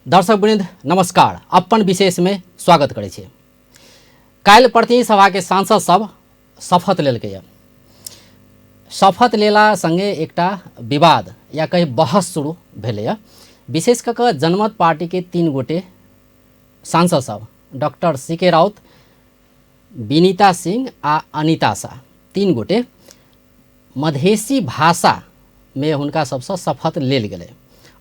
दर्शक वृंद नमस्कार। अपन विशेष में स्वागत करै छी। काल्हि प्रतिनिधि सभा के सांसद सब शपथ लेलकै। शपथ लेला संगे एकटा विवाद या कही बहस शुरू भेलैए। विशेष कऽ कऽ जनमत पार्टी के 3 गोटे सांसद सब डॉक्टर सी के राउत, विनीता सिंह आ अनिता शाह, 3 गोटे मधेसी भाषा में हुनका सबसँ शपथ लेल गेलै।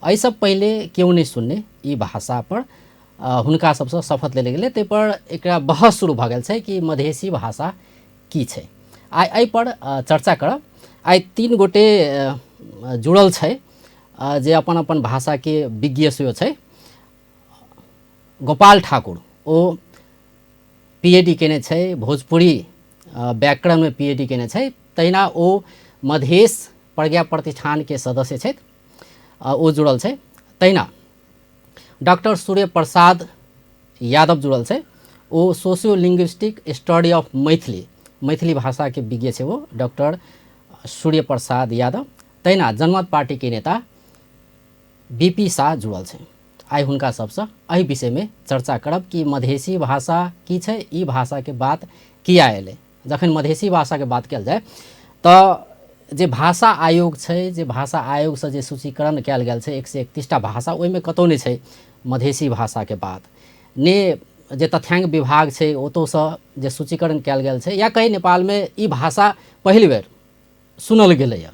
एहिसँ पहिले केओ नहि सुनने ई भाषा पर हुनका सबसँ शपथ लेल गेलै। ताहि पर एकरा बहस शुरू भऽ गेल छै कि मधेसी भाषा की छै। आइ एहि पर चर्चा करब। आइ 3 गोटे जुड़ल छै जे अपन अपन भाषाके विज्ञ सेहो छै। गोपाल ठाकुर ओ पीएचडी केने छै, भोजपुरी व्याकरणमे पीएचडी केने छै। तहिना ओ मधेश प्रज्ञा प्रतिष्ठानके सदस्य छथि, ओ जुड़ल छै। तहिना डॉक्टर सूर्य प्रसाद यादव जुड़ल छै, ओ socio linguistic study of Maithili, Maithili भाषाके विज्ञ छै ओ डॉक्टर सूर्य प्रसाद यादव। तहिना जनमत पार्टीके नेता बीपी शाह जुड़ल छै। आइ हुनका सबसँ एहि विषयमे चर्चा करब कि मधेसी भाषा की छै, ई भाषाके बात किया एलै। जखन मधेसी भाषाके बात कयल जाय तऽ जे भाषा आयोग छै, जे भाषा आयोगसँ जे सूचीकरण कयल गेल छै 131टा भाषा, ओहिमे कतहु नहि छै मधेसी भाषाके बात। ने जे तथ्यांक विभाग छै ओतहुसँ जे सूचीकरण कयल गेल छै, या कहीं नेपालमे ई भाषा पहिल बेर सुनल गेलैए।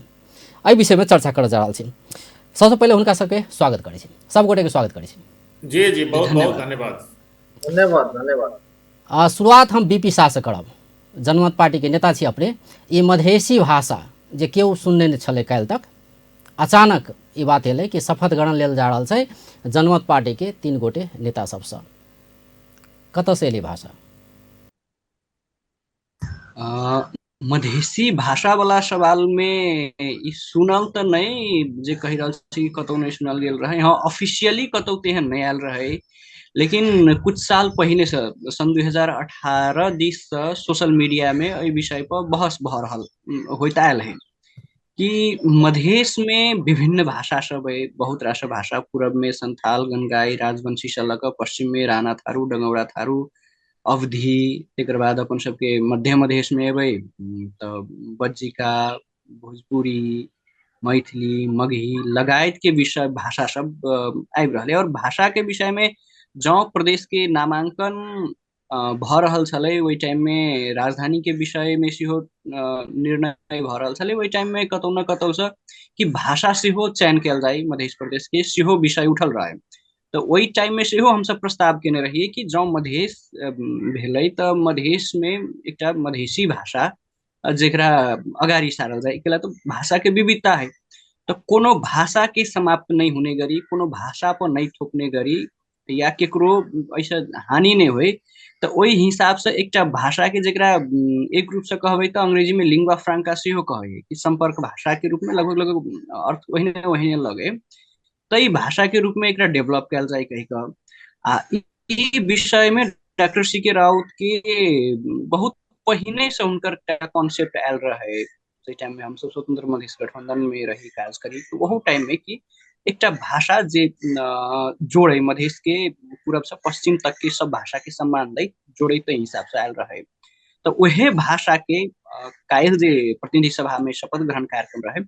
एहि विषयमे चर्चा करऽ जा रहल छी। सबसँ पहिले हुनका सबके स्वागत करै छी, सब गोटेके स्वागत करै छी। जी जी, बहुत बहुत धन्यवाद। धन्यवाद धन्यवाद। शुरुआत हम बीपी शाह से करब। जनमत पार्टी के नेता छी अपने। ई मधेसी भाषा जे केओ सुनने नहि छलै काल्हि तक, अचानक ई बात एलै कि शपथ ग्रहण लेल जा रहल छै जनमत पार्टी के 3 गोटे नेता सबसँ। कतऽसँ एलै भाषा? मधेसी भाषा वाला सवाल में ई सुनल तऽ नहि, जे कहि रहल छी कतौ नहि सुनल गेल रहै। हाँ, ऑफिशियली कतौ तेहन नहि आयल रहै, लेकिन कुछ साल पहिने से सन 2018 दिस से सोशल मीडिया में एहि विषय पर बहस भऽ रहल होइत आयल है कि मधेश में विभिन्न भाषा सब है, बहुत रास भाषा। पूरब में संथाल, गंगाई, राजवंशी से लऽ कऽ पश्चिम में राणा थारू, डंगौरा थारू, अवधि, तकर बाद अपन सबके मध्य मधेश में एबै तऽ बज्जिका, भोजपुरी, मैथिली, मगही लगायत के विषय भाषा सब आबि रहलै। और भाषा के विषय में जँ प्रदेश के नामांकन भऽ रहल छलै ओहि टाइम में राजधानी के विषय में सेहो निर्णय भऽ रहल छलै ओहि टाइम में कतौ न कतौ से कि भाषा सेहो चयन कयल जाय मधेश प्रदेश के, सेहो विषय उठल रहे। तऽ ओहि टाइम में सेहो हमसब प्रस्ताव केने रहियै कि जँ मधेश भेलै तऽ मधेश में एकटा मधेशी भाषा जेकरा अगाडि सारल जाय। एकला तऽ भाषा के विविधता है, तऽ कोनो भाषा के समाप्त नहि होने गरी, कोनो भाषा पर नहि थोपने गरी या केकरो एहिसँ हानि नहि होय, तऽ ओहि हिसाबसँ एकटा भाषा के जेकरा एक रूपसँ कहबै तऽ अंग्रेजी में लिंगुआ फ्रांका सेहो कहै कि संपर्क भाषा के रूप में लगभग लगभग अर्थ ओहिने ओहिने लगे, ताहि भाषा के रूप में एकरा डेवलप कयल जाय कहि कऽ। आ ई विषय में डॉक्टर सी के राउत के बहुत पहिने से हुनकर कॉन्सेप्ट आयल रहे। ताहि टाइम में हमसब स्वतंत्र मधेश गठबंधन में रही काज करी, तो ओहू टाइम में कि एकटा भाषा जे जोड़े मधेश के पूरब से पश्चिम तक के सब भाषा के सम्मान दै जोड़े ताहि हिसाब से आयल रहे। तऽ ओहे भाषा के काल्हि जे प्रतिनिधि सभा में शपथ ग्रहण कार्यक्रम रहे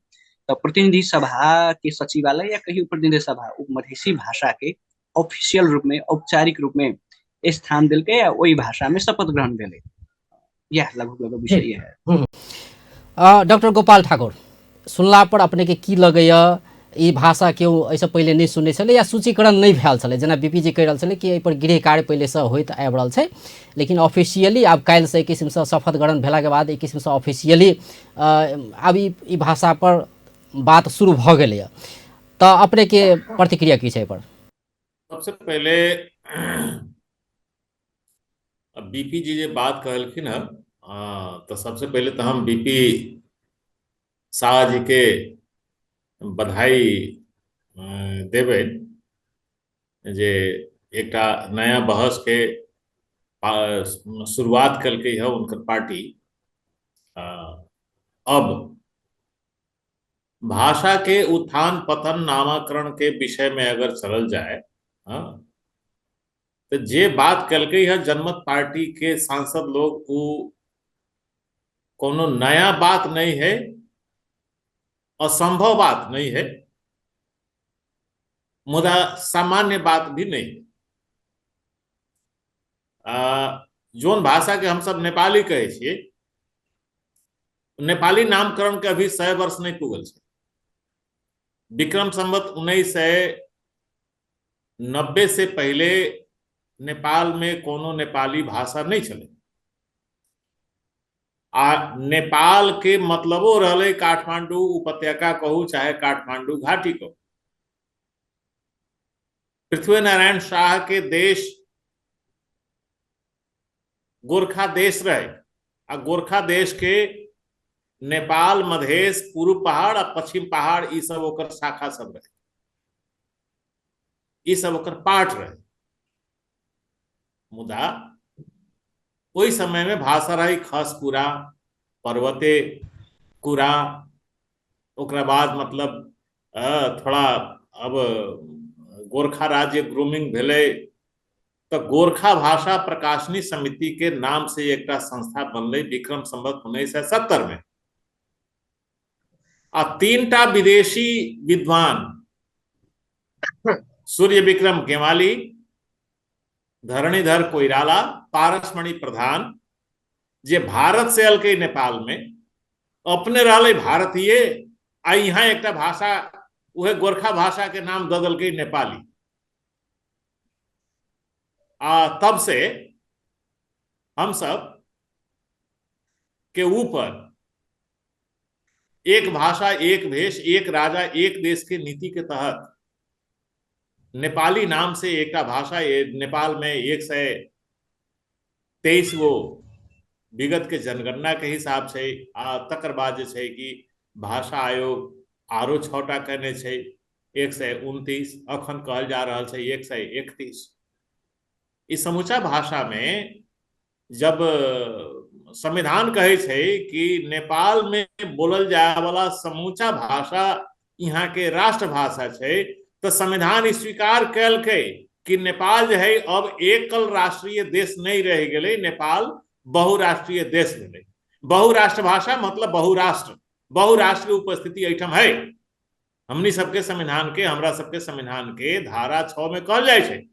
तऽ प्रतिनिधि सभा के सचिवालय या कहियो प्रतिनिधि सभा ओ मधेसी भाषा के ऑफिशियल रूप में औपचारिक रूप में स्थान देलकै आ ओहि भाषा में शपथ ग्रहण भेलै। यह लगभग लगभग विषय यह है। डॉक्टर गोपाल ठाकुर, सुनला पर अपने के की लगैया ई भाषा केओ एहिसँ पहिले नहि सुनने छलै या सूचीकरण नहि भेल छलै? जेना बीपी जी कहि रहल छलै कि एहिपर गृह कार्य पहिलेसँ होइत आबि रहल छै, लेकिन ऑफिशियली आब काल्हिसँ एक किसिमसँ शपथ ग्रहण भेलाके बाद एक किसिमसँ ऑफिशियली आब ई भाषापर बात शुरू भऽ गेलैए। तऽ अपनेके प्रतिक्रिया की छै एहिपर? सबसे पहिले बीपी जी जे बात कहलखिन हँ, तऽ सबसे पहिले तऽ हम बीपी शाह जी के बधाई देबै जे एकटा नया बहस के शुरुआत कलकै है उनकर पार्टी। अब भाषा के उत्थान पतन नामकरण के विषय में अगर चलल जाए हाँ, तऽ जे बात केलकै है जनमत पार्टी के सांसद लोग, उ कोनो नया बात नहीं है, असंभव बात नहीं है, मुदा सामान्य बात भी नहीं है। जोन भाषा के हम सब नेपाली कहै छियै, नेपाली नामकरण के अभी 100 वर्ष नहीं पुगल छै। विक्रम संवत 1990 से पहले नेपाल में कोनो नेपाली भाषा नहीं छलै। आ नेपाल के मतलबो रहलै काठमांडू उपत्यका कहू चाहे काठमांडू घाटी कहू। पृथ्वीनारायण शाह के देश गोरखा देश रहे, आ गोरखा देश के नेपाल, मधेश, पूर्व पहाड़ आ पश्चिम पहाड़ ई सब ओकर शाखा सब रहे, ई सब ओकर पार्ट रहे। मुदा ओहि समय में भाषा रही खसकुरा, पर्वते कुरा, ओकरा बाद मतलब थोड़ा अब गोरखा राज्य ग्रूमिंग भेलै तो गोरखा भाषा प्रकाशनी समिति के नाम से एकटा संस्था बनलै विक्रम संवत 1970 में। आ 3टा विदेशी विद्वान सूर्य विक्रम गेवाली, धरणीधर कोइराला, पारसमणि प्रधान, जे भारत से अलकै नेपाल में, अपने रहलै भारतीय, आ यहाँ एकटा भाषा उहे गोरखा भाषा के नाम दऽ देलकै नेपाली। आ तब से हम सब के ऊपर एक भाषा एक भेष एक राजा एक देश के नीति के तहत नेपाली नाम से एकटा भाषा नेपाल में 123 गो विगत के जनगणना के हिसाब से, आ तकर बाद जे छै कि भाषा आयोग आरो 6टा कहने छै, 129, अखन कहल जा रहल छै 131। इस समूचा भाषा में जब संविधान कहै छै कि नेपाल में बोलल जाय वाला समूचा भाषा यहाँ के राष्ट्रभाषा छै, तो संविधान स्वीकार कयलकै कि नेपाल जे है अब एकल राष्ट्रीय देश नहीं रह गेलै, नेपाल बहुराष्ट्रीय देश भेलै। बहुराष्ट्र भाषा मतलब बहुराष्ट्र, बहुराष्ट्र उपस्थिति एहिठाम है। हमनी सबके संविधान के, हमरा सबके संविधान के धारा 6 में कहल जाइ छै।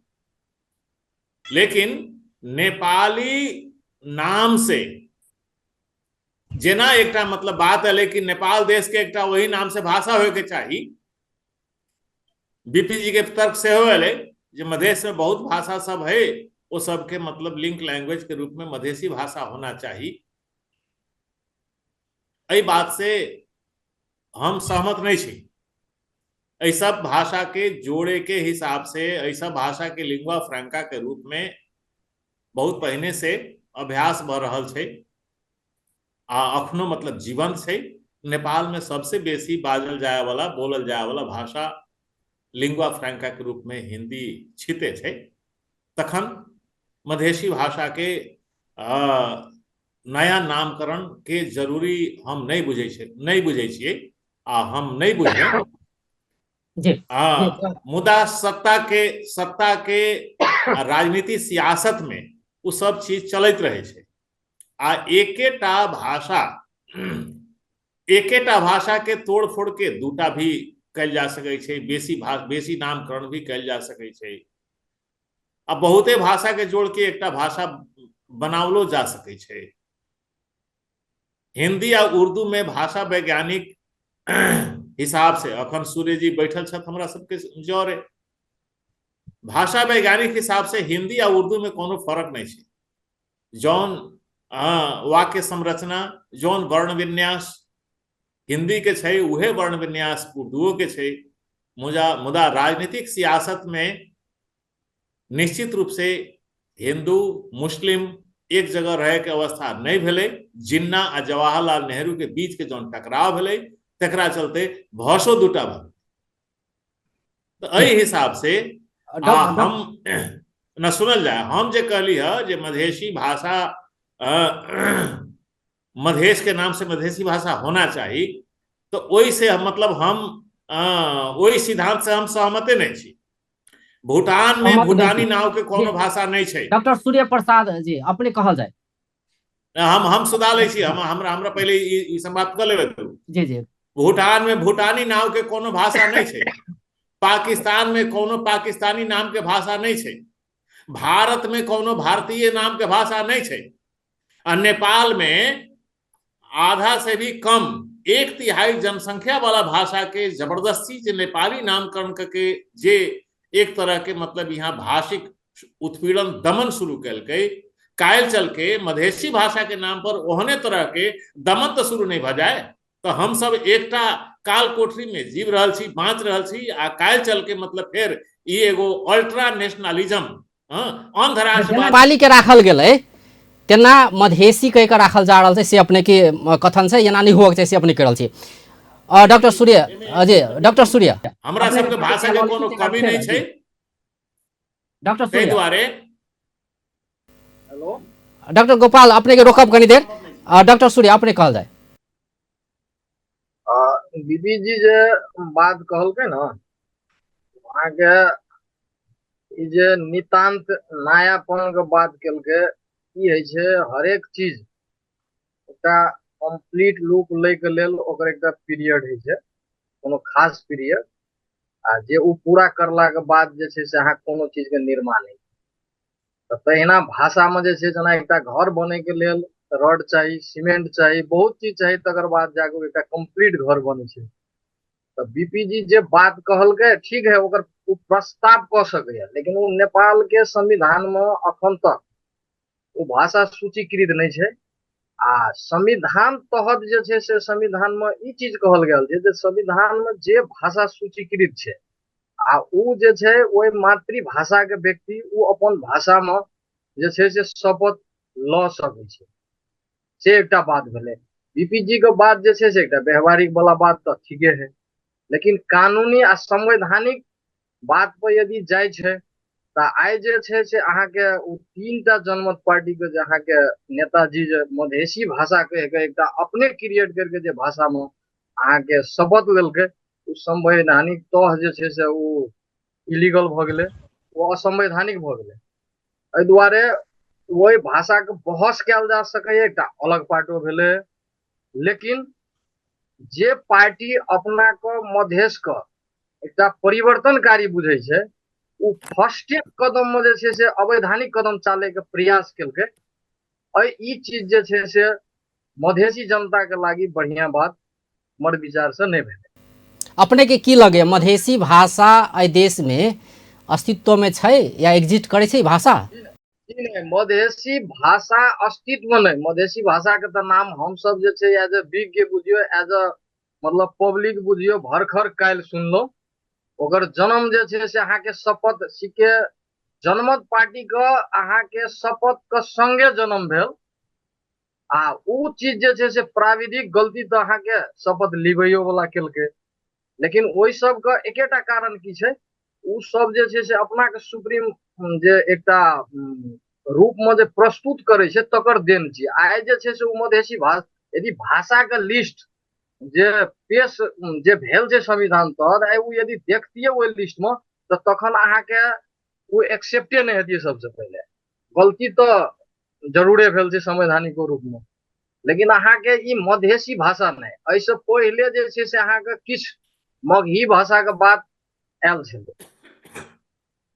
लेकिन नेपाली नाम से जेना एकटा मतलब बात एलै कि नेपाल देश के एकटा वही नाम से भाषा होय के चाही। बीपी जी के तर्क सेहो एलै जे मधेश में बहुत भाषा सब है, वो सबके मतलब लिंक लैंग्वेज के रूप में मधेसी भाषा होना चाही। एहि बात से हम सहमत नहीं छी। एहि सब भाषा के जोड़े के हिसाब से, एहि सब भाषा के लिंगुआ फ्रैंका के रूप में बहुत पहिने से अभ्यास भऽ रहल छै आ अखनो मतलब जीवंत छै। नेपाल में सबसे बेसी बाजल जाय वाला, बोलल जाय वाला भाषा लिंगुआ फ्रैंका के रूप में हिंदी छिते छै। तखन मधेसी भाषा के नया नामकरण के जरूरी हम नहीं बुझै छै, नहीं बुझै छियै आ हम नहीं बुझबै जी। मुदा सत्ता के राजनीति सियासत में उ सब चीज चलैत रहै छै। आ एकेटा भाषा के तोड़ फोड़ के दूटा भी कयल जा सकै छै, बेसी नामकरण भी कयल जा सकै छै, आ बहुते भाषा के जोड़ के एकटा भाषा बनावलो जा सकै छै। हिंदी आ उर्दू में भाषा वैज्ञानिक हिसाब से अखन सूर्य जी बैठल छथि हमरा सबके जरे, भाषा वैज्ञानिक हिसाब से हिंदी आ उर्दू में कोनो फर्क नहीं छै। जौन वाक्य संरचना, जौन वर्ण विन्यास हिंदी के छै उहे वर्ण विन्यास उर्दूओ के छै। मुदा राजनीतिक सियासत में निश्चित रूप से हिंदू मुस्लिम एक जगह रहे के अवस्था नहीं भेलै। जिन्ना आ जवाहरलाल नेहरू के बीच के जौन टकराव भेलै तकरा चलते भाषो दूटा भेलै। तो एहि हिसाब से हम न सुनल जाए, हम जे कहली है जे मधेसी भाषा मधेश के नाम से मधेसी भाषा होना चाहिए, तो ओहि से मतलब हम ओहि सिद्धांत से हम सहमते नहीं छी। भूटान में भूटानी नाव के कोनो भाषा नहीं छै। डॉक्टर सूर्य प्रसाद जी, अपने कहल जाय। हम सुधा लै छी, हम हमरा हमरा पहिले ई समाप्त कऽ लेबै तू। जी जी। भूटान में भूटानी नाव के कोनो भाषा नहीं छै, पाकिस्तान में कोनो पाकिस्तानी नाम के भाषा नहीं छै, भारत में कोनो भारतीय नाम के भाषा नहीं छै, आ नेपाल में आधा से भी कम 1/3 जनसंख्या वाला भाषा के जबरदस्ती जे नेपाली नामकरण करके जे एक तरह के मतलब यहाँ भाषिक उत्पीड़न दमन शुरू कलकै, काल्हि चल के मधेसी भाषा के नाम पर ओहने तरह के दमन तो शुरू नहीं भऽ जाए। तो हम सब एकटा काल कोठरी में जीव रहल छी, बाँच रहल छी, आ काल्हि चल के मतलब फेर ई एगो अल्ट्रा नेशनलिज्म अंध राष्ट्रवाद नेपाली के राखल गेलै तेना मधेसी कहि के राखल जा रहल छै, से अपने के कथन छै, एना नहि होबक चाही से अपने कहि रहल छी। डॉक्टर सूर्य जी, डॉक्टर सूर्य, हमरा सबके भाषा के कोनो कमी नहि छै डॉक्टर ताहि सूर्य। दुआरे। हेलो डॉक्टर गोपाल, अपने के रोकब कनी देर। डॉक्टर सूर्य, अपने कहल जाय। बीबी जी जे बात कहलकै ने, अहाँके ई जे नितान्त नयापन के बात केलकै, की होइ छै हरेक चीज एकटा कम्प्लीट लुक लै के लेल ओकर एकटा पीरियड होइ छै, कोनो खास पीरियड, आ जे ओ पूरा करलाके बाद जे छै से अहाँ कोनो चीजके निर्माण होइ छै। तऽ तहिना भाषामे जे छै, जेना एकटा घर बनैके लेल रड चाही, सीमेंट चाही, बहुत चीज चाही, तकर बाद जाके एकटा कम्प्लीट घर बनै छै। तऽ बीपीजी जे बात कहलकै ठीक है, ओकर ओ प्रस्ताव कऽ सकैया, लेकिन ओ नेपाल के संविधान मे अखन तक ओ भाषा सूचीकृत नहि छै। आ संविधान तहत जे छै से संविधान मे ई चीज कहल गेल छै जे संविधान मे जे भाषा सूचीकृत छै आ ओ जे छै ओहि मातृभाषा के व्यक्ति ओ अपन भाषा मे जे छै से शपथ लऽ सकै छै, से एकटा बात भेलै। बीपीजी के बात जे छै से एकटा व्यवहारिक वाला बात तऽ ठीके है, लेकिन कानूनी आ संवैधानिक बात पर यदि जाइ छै तऽ आइ जे छै से अहाँके ओ 3टा जनमत पार्टी के जे अहाँके नेताजी जे मधेसी भाषा कहि के एकटा अपने क्रिएट करके जे भाषा मे अहाँके शपथ लेलकै, ओ संवैधानिक तह जे छै से ओ इलीगल भऽ गेलै, ओ असंवैधानिक भऽ गेलै। एहि दुआरे ओहि भाषाके बहस कयल जा सकैए, एकटा अलग पार्टो भेलै। लेकिन जे पार्टी अपना के मधेश के एकटा परिवर्तनकारी बुझै छै, ओ फर्स्टे कदम मे जे छै से अवैधानिक कदम चाले के प्रयास केलकै। एहि ई चीज जे छै से मधेसी जनता के लागि बढ़िया बात हमर विचार से नहि भेलै। अपने के की लगे, मधेसी भाषा एहि देश में अस्तित्व में छै या एग्जिस्ट करे छै भाषा? जी नहि, मधेसी भाषा अस्तित्व नहि, मधेसी भाषा के तऽ नाम हम सब जे छै एज ए विज्ञ बुझियौ, एज ए मतलब पब्लिक बुझियौ, भरखर काल्हि सुनलहुँ। ओकर जन्म जे छै से अहाँके शपथ सीके जनमत पार्टी के अहाँके शपथ के संगे जन्म भेल, आ ओ चीज जे छै से प्राविधिक गलती तऽ अहाँके शपथ लिबैयो वाला केलकै, लेकिन ओहि सबके एकेटा कारण की छै, ओ सब जे छै से अपना के सुप्रीम जे एकटा रूप में जे प्रस्तुत करै छै तकर देन छियै। आइ जे छै से ओ मधेसी भाषा यदि भाषा के लिस्ट जे पेश जे भेल छै संविधान तहत, आइ ओ यदि देखतियै ओहि लिस्ट में तऽ तखन अहाँके ओ एक्सेप्टे नहि हेतियै। सबसे पहिले गलती तऽ जरूरे भेल छै संवैधानिको रूप में, लेकिन अहाँके ई मधेसी भाषा नहि, एहिसँ पहिले जे छै से अहाँके किछु मगही भाषाके बात आयल छलै,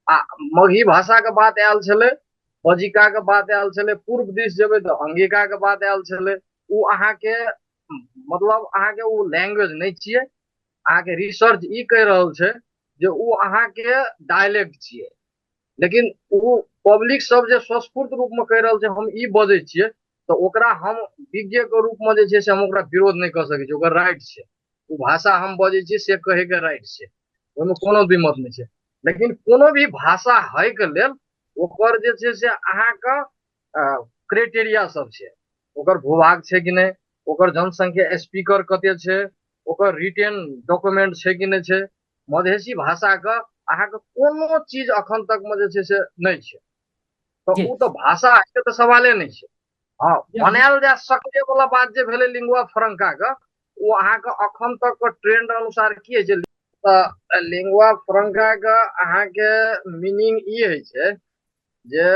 आ मगही भाषाके बात आयल छलै, बजिकाके बात आयल छलै, पूर्व दिस जेबै तऽ अंगिकाके बात आयल छलै। ओ अहाँके मतलब अहाँके ओ लैंग्वेज नहि छियै, अहाँके रिसर्च ई कहि रहल छै जे ओ अहाँके डायलेक्ट छियै, लेकिन ओ पब्लिक सब जे स्वस्फूर्त रूप में कहि रहल छै हम ई बजै छियै, तऽ ओकरा हम विज्ञ के रूप में जे छै से हम ओकरा विरोध नहि कऽ सकै छियै, ओकर राइट छै, ओ भाषा हम बजै छियै से कहै के राइट छै, ओहिमे कोनो दिक्कत नहि छै। लेकिन कोनो भी भाषा है के लेल ओकर जे छै से अहाँके क्राइटेरिया सब छै, ओकर भूभाग छै कि नहि, ओकर जनसंख्या स्पीकर कते छै, ओकर रिटेन डॉक्यूमेंट छै कि नहि छै। मधेसी भाषा के अहाँके कोनो चीज अखन तक मे जे छै से नहि छै, तऽ ओ तऽ भाषा के तऽ सवाले नहि छै। हँ, बनायल जा सकै वाला बात जे भेलै लिंगुआ फ्रंका के, ओ अहाँके अखन तक के ट्रेंड अनुसार की होइ छै, तऽ लिंगुआ फ्रंका के अहाँके मीनिंग ई होइ छै जे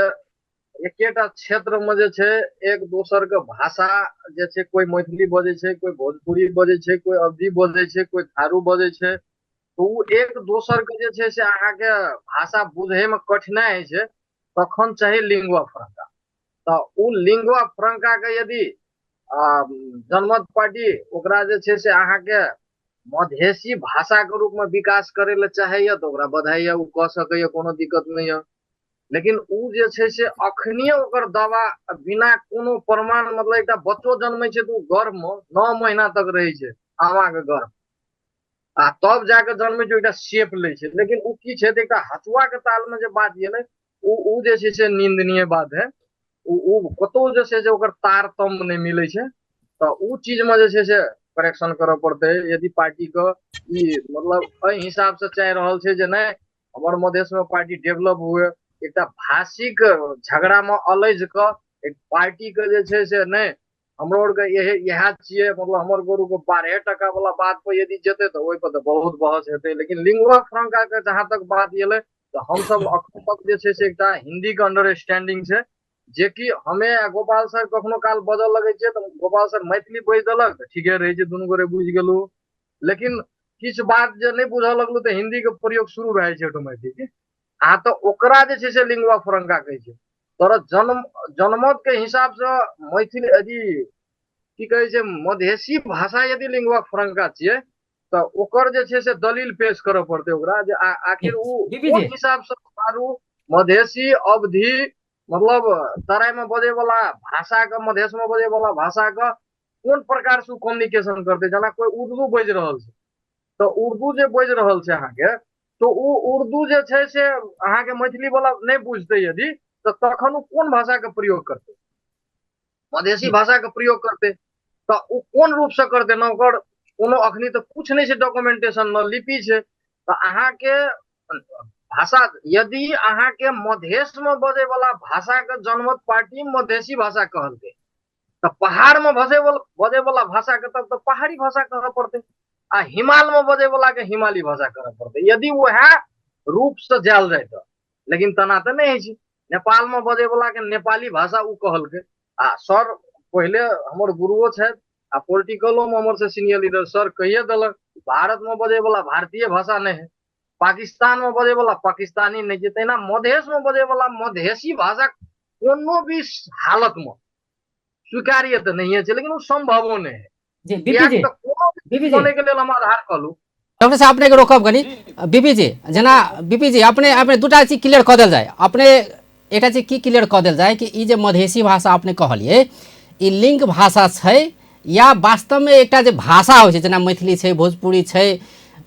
एकेटा क्षेत्र में जे छै एक दोसर के भाषा जे छै, कोई मैथिली बजै छै, कोई भोजपुरी बजै छै, कोई अवधी बजै छै, कोई थारू बजै छै, तऽ ओ एक दोसर के जे छै से अहाँके भाषा बुझै में कठिनाइ होइ छै, तखन चाही लिंगुआ फ्रंका। तऽ ओ लिंगुआ फ्रंका के यदि जनमत पार्टी ओकरा जे छै से अहाँके मधेसी भाषा के रूप में विकास करे लए चाहैया तऽ ओकरा बधाई यऽ, ओ कऽ सकैया, कोनो दिक्कत नहि यऽ। लेकिन ओ जे छै से अखनिये ओकर दावा बिना कोनो प्रमाण, मतलब एकटा बच्चो जन्मै छै तऽ ओ गर्भ में 9 महीना तक रहै छै आमा के गर्भ, आ तब जाके जन्मै छै, एकटा शेप लै छै। लेकिन ओ की छै तऽ एकटा हचुआ के ताल में जे बात गेलै ओ जे छै से निंदनीय बात है। ओ कतौ जे छै से ओकर तारतम्य नहि मिलै छै, तऽ ओ चीज में जे छै से करेक्शन करऽ पड़तै। यदि पार्टी के ई मतलब एहि हिसाब से चाहि रहल छै जे नहि हमर मधेश में पार्टी डेवलप हुए, एकटा भाषिक झगड़ा में अलझ कऽ एक पार्टी के जे छै से नहि हमरो आरके इएह छियै, मतलब हमर गोरू के 12 टका वाला बात पर यदि जेतै तऽ ओहि पर तऽ बहुत बहस हेतै। लेकिन लिंगुआ फ्रंका के जहाँ तक बात एलै तऽ हमसब अखन तक जे छै से एकटा हिंदी के अंडरस्टैंडिंग छै, जेकि हमे आ गोपाल सर कखनो काल बजऽ लगै छियै तऽ गोपाल सर मैथिली बाजि देलक तऽ ठीके रहै छै, दुनू गोरे बुझि गेलहुँ। लेकिन किछु बात जे नहि बुझऽ लगलहुँ तऽ हिंदी के प्रयोग शुरू भए जाइ छै ऑटोमेटिक। आ तऽ ओकरा जे छै से लिंगुआ फ्रंका कहै छै। तर जनमत के हिसाब से मैथिली यदि की कहै छै मधेसी भाषा यदि लिंगुआ फ्रंका छियै तऽ ओकर जे छै से दलील पेश करऽ पड़तै ओकरा जे आखिर ओ कोन हिसाब से थारू मधेसी अवधि मतलब तराई में बजै वाला भाषा के, मधेश में बजै वाला भाषा के कोन प्रकार से कम्युनिकेशन करतै। जेना कोई उर्दू बाजि रहल छै तऽ उर्दू जे बाजि रहल छै अहाँके, तऽ ओ उर्दू जे छै से अहाँके मैथिली वाला नहि बुझतै यदि, तऽ तखन ओ कोन भाषा के प्रयोग करतै? मधेसी भाषा के प्रयोग करतै। तऽ ओ कोन रूप से करतै? ने ओकर कोनो अखनी तऽ कुछ नहि छै डॉक्यूमेंटेशन, न लिपि छै। तऽ अहाँके भाषा यदि अहाँके मधेश में बजै वाला भाषा के जनमत पार्टी मधेसी भाषा कहलकै, तऽ पहाड़ में बजै वाला भाषा के तब तऽ पहाड़ी भाषा कहऽ पड़तै, आ हिमाल में बजै वाला के हिमाली भाषा कहऽ पड़तै, यदि वएह रूप से जायल जाय तऽ। लेकिन तना तऽ नहि होइ छै। नेपाल में बजै वाला के नेपाली भाषा ओ कहलकै। आ सर पहिले हमर गुरुओ छथि आ पोलिटिकलो में हमर से सीनियर लीडर सर कहिए देलक, भारत में बजै वाला भारतीय भाषा नहि है, पाकिस्तान में बजै वाला पाकिस्तानी नहि छै, तहिना मधेश में बजै वाला मधेसी भाषा कोनो भी हालत में स्वीकार्य तऽ नहिए छै, लेकिन ओ संभवो नहि है। जी बीपी जी, कोनो बीपी जी के लेल हम आधार कहलहुँ। डॉक्टर साहब अपने के रोकब कनी। बीपी जी, जेना बीपी जी अपने अपने दूटा चीज क्लियर कऽ देल जाय। अपने एकटा चीज की क्लियर कऽ देल जाय कि ई जे मधेसी भाषा अपने कहलिए ई लिंक भाषा छै या वास्तवमे एकटा जे भाषा होइ छै, जेना मैथिली छै, भोजपुरी छै,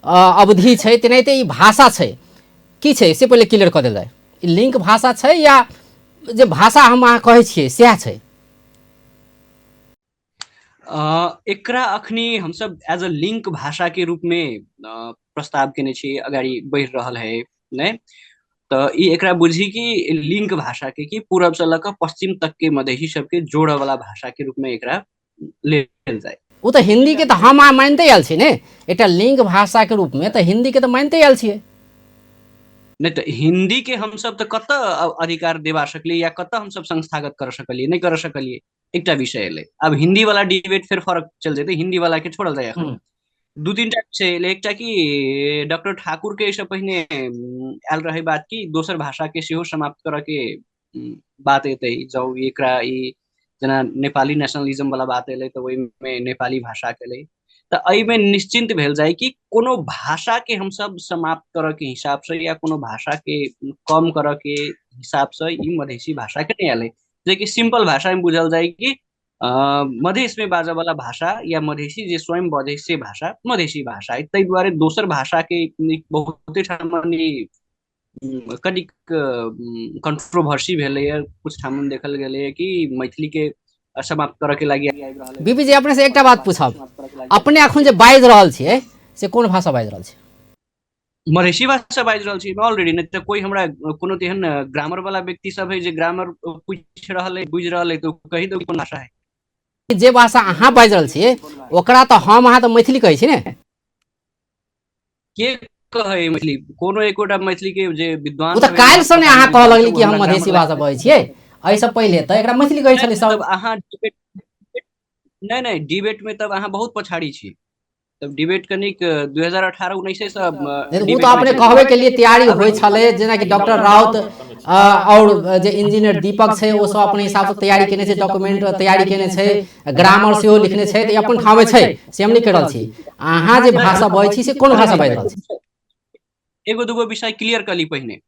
अवधी छै, तेनाहिते ई भाषा छै, की छै से पहिले क्लियर कऽ देल जाय। ई लिंक भाषा छै या जे भाषा हम अहाँ कहै छियै सएह छै? एकरा अखनी हमसब एज अ लिंक भाषा के रूप में प्रस्ताव केने छी, अगाडि बढ़ि रहल है ने, तऽ ई एकरा बुझी कि लिंक भाषा के कि पूरब से लऽ कऽ पश्चिम तक के मधेसी सबके जोड़ऽ वाला भाषा के रूप में एकरा लेल जाय। ओ तऽ हिंदी के तऽ हम अहाँ मानिते आयल छी ने, एकटा लिंक भाषा के रूप में तऽ हिंदी के तऽ मानिते आयल छियै। नहि तऽ हिंदी के हमसब तऽ कतऽ अधिकार देबा सकलियै या कतऽ हमसब संस्थागत कर सकलियै? नहि कर सकलियै। एकटा विषय एलै। आब हिंदी वाला डिबेट फेर फरक चल जेतै, हिंदी वाला के छोड़ल जाय एखन। दू तीन टा विषय एलै। एकटा कि डॉक्टर ठाकुर के एहिसँ पहिने आयल रहै बात कि दोसर भाषा के सेहो समाप्त करऽ के बात एतै, जँ एकरा ई जेना नेपाली नेशनलिज्म वाला बात एलै तऽ ओहिमे नेपाली भाषा के एलै, तऽ एहिमे निश्चिंत भेल जाय कि कोनो भाषा के हमसब समाप्त करऽ के हिसाब से या कोनो भाषा के कम करऽ के हिसाब से ई मधेसी भाषा के नहि एलै। जेकि सिंपल भाषा में बुझल जाय कि मधेश में बाजऽ वाला भाषा या मधेसी जे स्वयं बजै से भाषा मधेसी भाषा है। ताहि दुआरे दोसर भाषा के बहुते ठाम कनिक कंट्रोवर्सी भेलैए, कुछ ठाम देखल गेलैए कि मैथिली के समाप्त करऽ के लागि आबि रहल है। बीपी जी अपने से एकटा बात पूछब, अपने अखन जे बाजि रहल छियै से कोन भाषा बाजि रहल छियै? मधेसी भाषा बाजि रहल छी ऑलरेडी। नहि तऽ कोई हमरा कोनो तेहन ग्रामर वाला व्यक्ति सब है जे ग्रामर पूछि रहल है, बुझि रहल है, तऽ कहि दू कोन भाषा है। जे भाषा अहाँ बाजि रहल छियै ओकरा तऽ हम अहाँ तऽ मैथिली कहै छी ने। के कहै मैथिली? कोनो एकोटा मैथिली के जे विद्वान ओ तऽ काल्हि सँ ने अहाँ कहऽ लगली कि हम मधेसी भाषा बजै छियै, एहिसँ पहिले तऽ एकरा मैथिली कहै छलै सब। अहाँ नहि नहि डिबेट में तब अहाँ बहुत पछाड़ी छी। तब डिबेट कनिक 2018-19 से ओ तऽ अपने कहबे के लिए तैयारी होइ छलै, जेनाकि डॉक्टर राउत आओर जे इंजीनियर दीपक छै ओ सब अपने हिसाबसँ तैयारी केने छै, डॉक्यूमेंट तैयारी केने छै, ग्रामर सेहो लिखने छै, तऽ अपन ठामे छै, से हम नहि कहि रहल छी। अहाँ जे भाषा बजै छी से कोन भाषा बाजि रहल छी? एगो दूगो विषय क्लियर कऽ ली पहिने।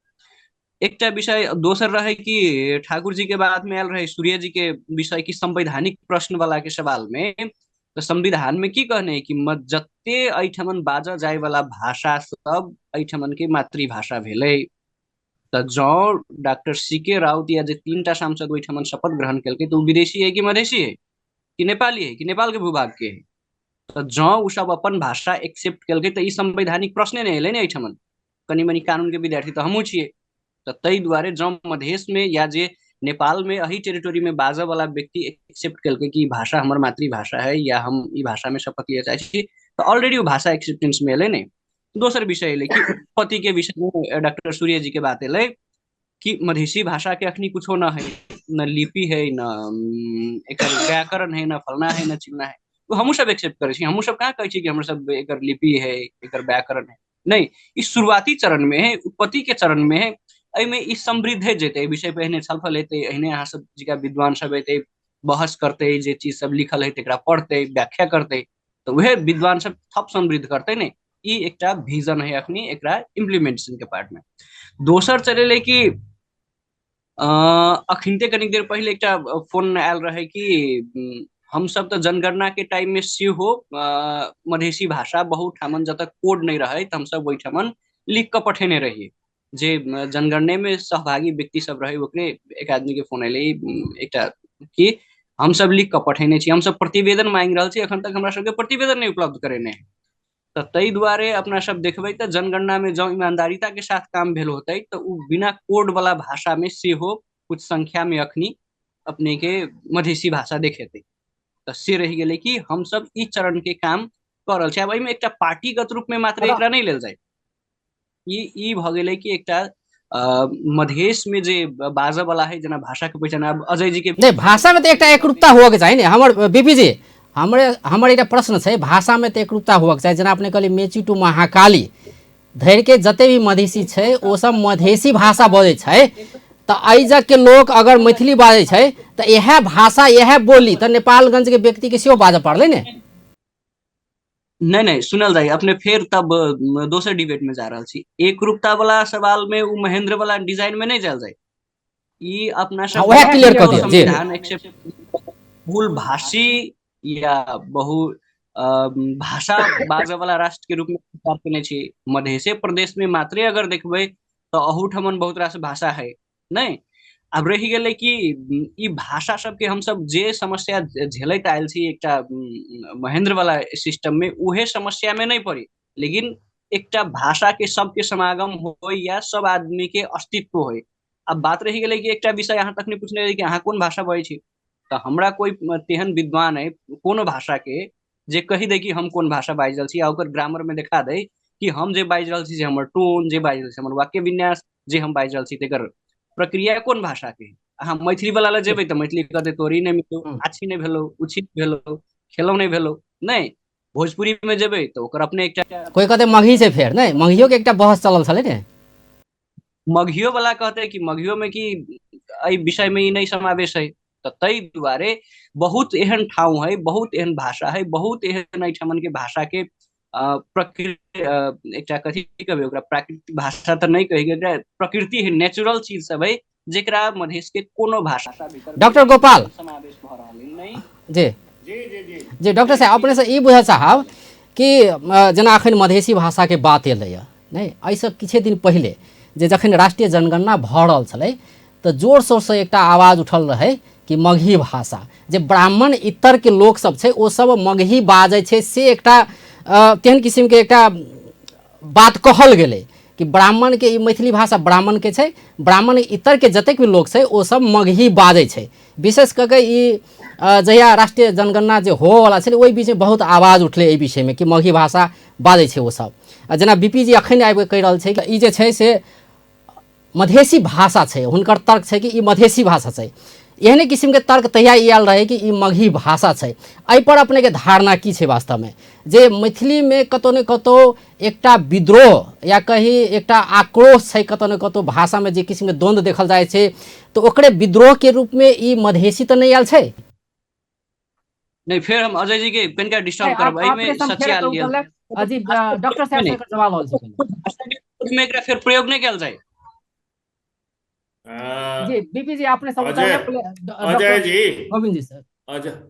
एकटा विषय दोसर रहे कि ठाकुर जी के बात में आयल रहे सूर्य जी के विषय कि संवैधानिक प्रश्न वाला के सवाल में, तऽ संविधान में की कहने कि जते एहिठमन बाजऽ जाय वाला भाषा सब एहिठमन के मातृभाषा भेलै। तऽ जँ डॉक्टर सी के राउत या जे 3टा सांसद ओहिठमन शपथ ग्रहण केलकै तऽ ओ विदेशी है कि मधेशी है कि नेपाली है कि नेपाल के भूभाग के है? तऽ जँ ओ सब अपन भाषा एक्सेप्ट केलकै तऽ ई संवैधानिक प्रश्ने नहि एलै ने एहिठमन। कनि मनि कानून के विद्यार्थी तऽ हमहूँ छियै, तऽ ताहि दुआरे जँ मधेश में या जे नेपाल में एही टेरिटोरी में बाजऽ वाला व्यक्ति एक्सेप्ट केलकै कि ई भाषा हमर मातृभाषा है या हम ई भाषा में शपथ लिअ चाहै छी, तऽ ऑलरेडी ओ भाषा एक्सेप्टेंस में एलै ने। दोसर विषय एलै कि उत्पत्ति के विषय में डॉक्टर सूर्य जी के बात एलै कि मधेशी भाषा के अखनी कुछो न है, न लिपि है, न एकर व्याकरण है, न फलना है, न चिलना है। ओ हमहूँ सब एक्सेप्ट करै छी, हमहूँ सब कहाँ कहै छी कि हमर सब एकर लिपि है, एकर व्याकरण है। नहीं, ई शुरुआती चरण में है, उत्पत्ति के चरण में है, एहिमे ई समृद्ध है जेतै, एहि विषय पर एहने छलफल हेतै, एहने अहाँ सब जिका विद्वान सब हेतै बहस करतै, जे चीज सब लिखल है तकरा पढ़तै, व्याख्या करतै, तऽ उहे विद्वान सब थप समृद्ध करतै ने। ई एकटा विजन है अखनी एकरा इम्प्लीमेंटेशन के पार्ट में। दोसर चलेलै कि अखिनते कनिक देर पहिले एकटा फोन आयल रहे कि हमसब तऽ जनगणना के टाइम में सेहो मधेशी भाषा बहुत ठामन जतऽ कोड नहि रहै तऽ हमसब ओहिठमन लिख कऽ पठेने रहियै। जे जनगणने में सहभागी व्यक्ति सब रहे ओकरे एक आदमी के फोन एलै एकटा कि हमसब लिख कऽ पठेने छी, हमसब प्रतिवेदन मांगि रहल छी, अखन तक हमरा सबके प्रतिवेदन नहि उपलब्ध करेने है। तऽ ताहि दुआरे अपना सब देखबै तऽ जनगणना में जँ ईमानदारिता के साथ काम भेल होतै तऽ ओ बिना कोड वाला भाषा में सेहो कुछ संख्या में अखनी अपने के मधेशी भाषा देखेतै। तऽ से रहि गेलै कि हमसब ई चरण के काम कऽ रहल छी। आब एहिमे एकटा पार्टीगत रूप में मात्र एकरा नहि लेल जाय, ई भऽ गेलै कि एकटा मधेश में जे बाजऽ वाला है जेना भाषा के पहिचान। आब अजय जी के नहि, भाषा में तऽ एकटा एकरूपता हुअ के चाही ने। हमर बीपी जी, हमर एकटा प्रश्न छै, भाषा में तऽ एकरूपता हुअ के चाही। जेना अपने कहलियै मेची टू महाकाली धरि के जते भी मधेशी छै ओ सब मधेशी भाषा बजै छै, तऽ एहि जग के लोक अगर मैथिली बाजै छै तऽ इएह भाषा इएह बोली तऽ नेपालगंज के व्यक्ति के सेहो बाजऽ पड़लै ने। नहि नहि, सुनल जाय अपने फेर तब दोसर डिबेट में जा रहल छी। एकरूपता वाला सवाल में ओ महेंद्र वाला डिजाइन में नहीं जायल जाय, ई अपना सब वएह क्लियर कऽ दियौ जी। संविधान एक्सेप्ट बहुल भाषी या बहु भाषा बाजऽ वाला राष्ट्र के रूप में स्वीकार केने छी। मधेशे प्रदेश में मात्रे अगर देखबै तऽ अहूठमन बहुत रास भाषा है नहि। आब रहि गेलै कि ई भाषा सबके हमसब जे समस्या झेलैत आयल छी एकटा महेंद्र वाला सिस्टम में, उहे समस्या में नहीं पड़ी, लेकिन एकटा भाषा के सबके समागम हो या सब आदमी के अस्तित्व हो। अब बात रहि गेलै कि एकटा विषय अहाँ तखने पूछने रही कि अहाँ कोन भाषा बजै छी, तऽ हमरा कोइ तेहन विद्वान है कोनो भाषा के जे कहि दै कि हम कोन भाषा बाजि रहल छी आ ओकर ग्रामर में देखा दै कि हम जे बाजि रहल छी से हमर टोन, जे बाजि रहल छी हमर वाक्य विन्यास, जे हम बाजि रहल छी तकर प्रक्रिया कोन भाषा के है। अहाँ मैथिली वाला लग जेबै तऽ मैथिली कहतै तोरी नहि मिलौ, आछी नहि भेलौ, उछी नहि भेलौ, खेलौ नहि भेलौ। नहि, भोजपुरी में जेबै तऽ ओकर अपने एकटा कोइ कहतै मगही छै फेर, नहि मगहियो के एकटा बहस चलल छलै ने। मगहियो वाला कहतै कि मगहियो में कि एहि विषय में ई नहि समावेश है। तऽ ताहि दुआरे बहुत एहन ठाउँ है, बहुत एहन भाषा है, बहुत एहन एहिठमन के भाषा के प्रकृति एकटा कथी कहबै ओकरा, प्राकृतिक भाषा तऽ नहि कही, एकटा प्रकृति है, नेचुरल चीज सब है जेकरा मधेश के कोनो भाषा भीतर डॉक्टर गोपाल समावेश भऽ रहल है नहि। जी जी जी जी जी डॉक्टर साहब, अपने से ई बुझऽ चाहब कि जेना अखन मधेशी भाषा के बात एलैए नहि, एहिसँ किछे दिन पहिले जे जखन राष्ट्रीय जनगणना भऽ रहल छलै तऽ जोर शोरसँ एकटा आवाज उठल रहै कि मगही भाषा जे ब्राह्मण इतरके लोकसभ छै ओ सब मगही बाजै छै, से एकटा तेहन किसिमके एकटा बात कहल गेलै कि ब्राह्मणके ई मैथिली भाषा ब्राह्मणके छै, ब्राह्मण इतरके जतेक भी लोक छै ओ सब मगही बाजै छै। विशेष कऽ के ई जहिया राष्ट्रीय जनगणना जे होवऽवला छलै ओहि बीचमे बहुत आवाज उठलै एहि विषयमे कि मगही भाषा बाजै छै ओ सब। जेना बीपी जी अखन आबि कऽ कहि रहल छै कि ई जे छै से मधेसी भाषा छै, हुनकर तर्क छै कि ई मधेसी भाषा छै। एहने किसिमके तर्क तहिया ई आयल रहै कि ई मगही भाषा छै। एहिपर अपनेके धारणा की छै वास्तवमे, जे मैथिलीमे कतहु ने कतहु एकटा विद्रोह या कही एकटा आक्रोश छै, कतहु ने कतहु भाषामे जे किसिमके द्वन्द्व देखल जाइ छै, तऽ ओकरे विद्रोहके रूपमे ई मधेसी तऽ नहि आयल छै? नहि, फेर हम अजय जी के कनिका डिस्टर्ब करब, एहिमे सचिया लियल अजी डॉक्टर साहब से जवाब आयल छै। मे एकरा फेर प्रयोग नहि कयल जाय। जी बीपी जी अपने सब अजय जी, गोविंद जी सर,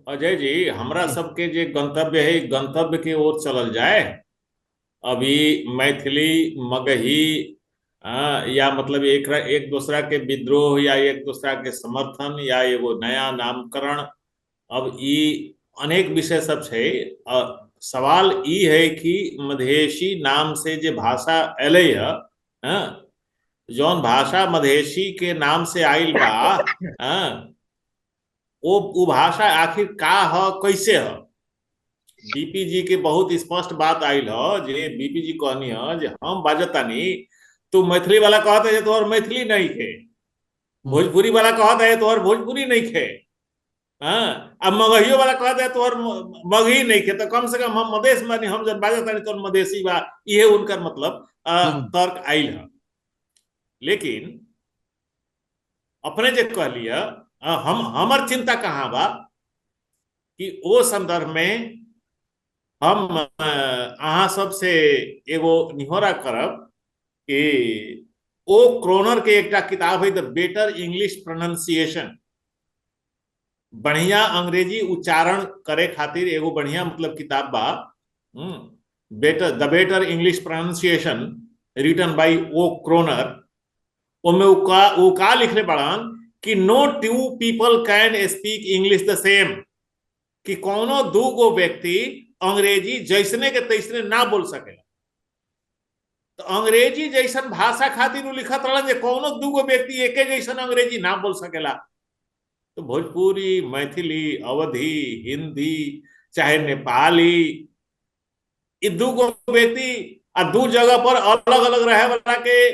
अजय जी, हमरा सबके जे गंतव्य है गंतव्य के ओर चलल जाए। अभी मैथिली मगही या मतलब एक दूसरा के विद्रोह या एक दूसरा के समर्थन या एगो नया नामकरण, अब ई अनेक विषय सब छै। सवाल ई है कि मधेशी नाम से जे भाषा एलै है, जौन भाषा मधेशी के नाम से आयल बा, वो भाषा आखिर का ह, कैसे ह? बीपी जी के बहुत स्पष्ट बात आयल ह जे बीपी जी कहनी ह जे हम बाजतानी तू मैथिली वाला कहत है जे तोहर मैथिली नहीं खे, भोजपुरी वाला कहत है तोहर भोजपुरी नहीं खे, हाँ, अब मगहियो वाला कहत है तोहर मगही नहीं खे, तो कम से कम हम मधेश मानी, हम जब बाजतानी तोहर मधेसी बा, इहे उनकर मतलब तर्क आयल है। लेकिन अपने जे कहलिए, हम हमर चिंता कहाँ बा कि ओ संदर्भ में हम अहाँ सबसे एगो निहोरा करब कि ओ क्रोनर के एकटा किताब है द बेटर इंग्लिश प्रोनाउंसिएशन, बढ़िया अंग्रेजी उच्चारण करे खातिर एगो बढ़िया मतलब किताब बा, better the better English pronunciation written by O Kroner. ओमे उ का लिखले बड़ान कि no two people can speak English the same, कि कोनो दू गो व्यक्ति अंग्रेजी जैसने के तैसने ना बोल सकेला। तो अंग्रेजी जैसन भाषा खातिर उ लिखत रहलन जे कोनो दू गो व्यक्ति एके जैसन अंग्रेजी ना बोल सकेला। तो भोजपुरी, मैथिली, अवधी, हिंदी चाहे नेपाली, ये दू गो व्यक्ति आ दू जगह पर अलग अलग रहे वाला के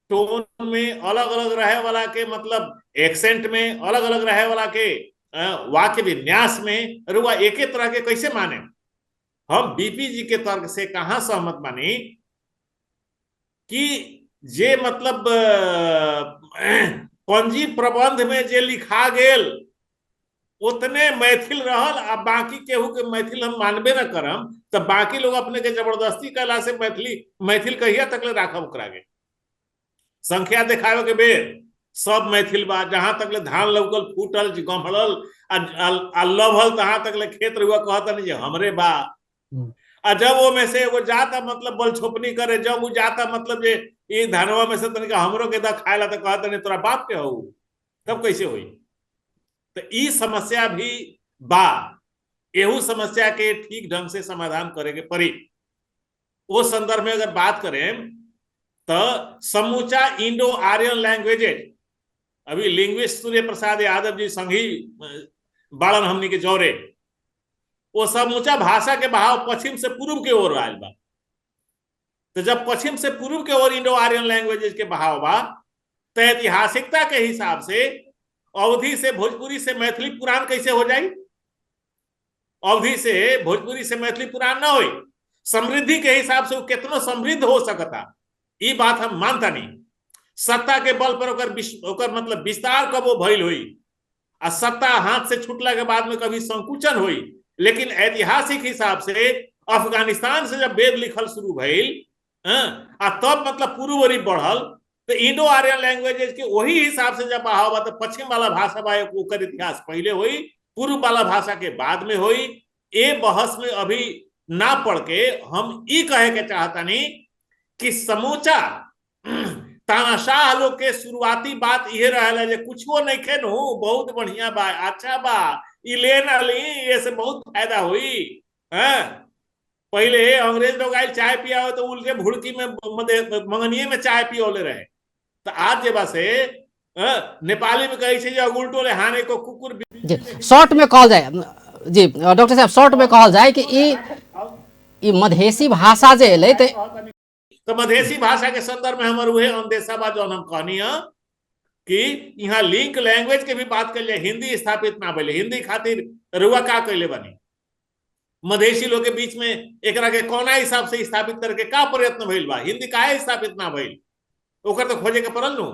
टोन में, अलग अलग रहे वाला के मतलब एक्सेंट में, अलग अलग रहे वाला के वाक्य विन्यास में रुआ एके तरह के कैसे माने? हम बीपी जी के तर्क से कहाँ सहमत मानी कि जे मतलब पंजी प्रबंध में जे लिखा गेल उतने मैथिल रहल, आ बाकी केहू के मैथिल हम मानबे न करम, तो बाकी लोग अपने के जबरदस्ती कैला से मैथिली मैथिल कहिया तक ले राखब? ओकरा के संख्या देखावे के बेर सब मैथिल बा, जहां तक ले धान लौकल फूटल गम्हड़ल आ लभल तहां तक ले खेत रुआ कहता नहीं जे हमरे बा। आ जब वो में से एगो जाता मतलब बल छोपनी करे, जब वो जाता मतलब जे ये धनवा में से तनिका हमरो के दा खाए ला, तो कहता नहीं तोरा बाप के हो, तब कैसे होई? तो ई समस्या भी बा, एहू समस्या के ठीक ढंग से समाधान करे के पड़ी। वो संदर्भ में अगर बात करें तो समूचा इंडो आर्यन लैंग्वेजेज, अभी लिंग्विस्ट सूर्य प्रसाद यादव जी संगी बाड़न हमनी के जौरे, वो समूचा भाषा के बहाव पश्चिम से पूर्व के ओर आयल बा। तो जब पश्चिम से पूर्व के ओर इंडो आर्यन लैंग्वेजेज के बहाव बा, तो ऐतिहासिकता के हिसाब से अवधि से भोजपुरी से मैथिली पुरान कैसे हो जाई? अवधि से भोजपुरी से मैथिली पुरान ना होई। समृद्धि के हिसाब से वो कितना समृद्ध हो सकता, ये बात हम मानता नहीं। सत्ता के बल पर ओकर मतलब विस्तार कब वो भइल हुई, आ सत्ता हाथ से छूटला के बाद में कभी संकुचन हुई, लेकिन ऐतिहासिक हिसाब से अफगानिस्तान से जब वेद लिखल शुरू भइल, आ तब मतलब पूर्व ओरी बढ़ल, तो इंडो आर्यन लैंग्वेजेज के वही हिसाब से जब बहाव बा, तो पश्चिम वाला भाषा बा ओकर इतिहास पहले हुई, पूर्व वाला भाषा के बाद में हुई। ए बहस में अभी ना पढ़ के हम ई कहे के चाहता नहीं कि समूचा तानाशाह लोग के शुरुआती बात यह रहल जे कुछो नहीं खेनू, बहुत बढ़िया बा, अच्छा बा, ई ले ना ली, ये से बहुत फायदा हुई। हैं, पहले अंग्रेज लोग आए चाय पिया तो उनके भुड़की में मंगनिये में चाय पियोले रहे। तो आज जे बा से नेपाली में कहे छै जे उल्टो ले हाने को कुकुर। जी शॉर्ट में कहल जाए जी डॉक्टर साहब, शॉर्ट में कहल जाए कि ई मधेसी भाषा जे एलै त तो मधेसी भाषा के संदर्भ में हमर उहे अंदेशा बा जौन हम कहनी है कि यहाँ लिंक लैंग्वेज के भी बात कर लिया, हिंदी स्थापित ना भइले, हिंदी खातिर रुआ का कैले बनी मधेसी लोग के बीच में एकरा के कौना हिसाब से स्थापित करके का प्रयत्न भइल बा, हिंदी काहे स्थापित ना भइल ओकर तो खोजे के पड़ल नु।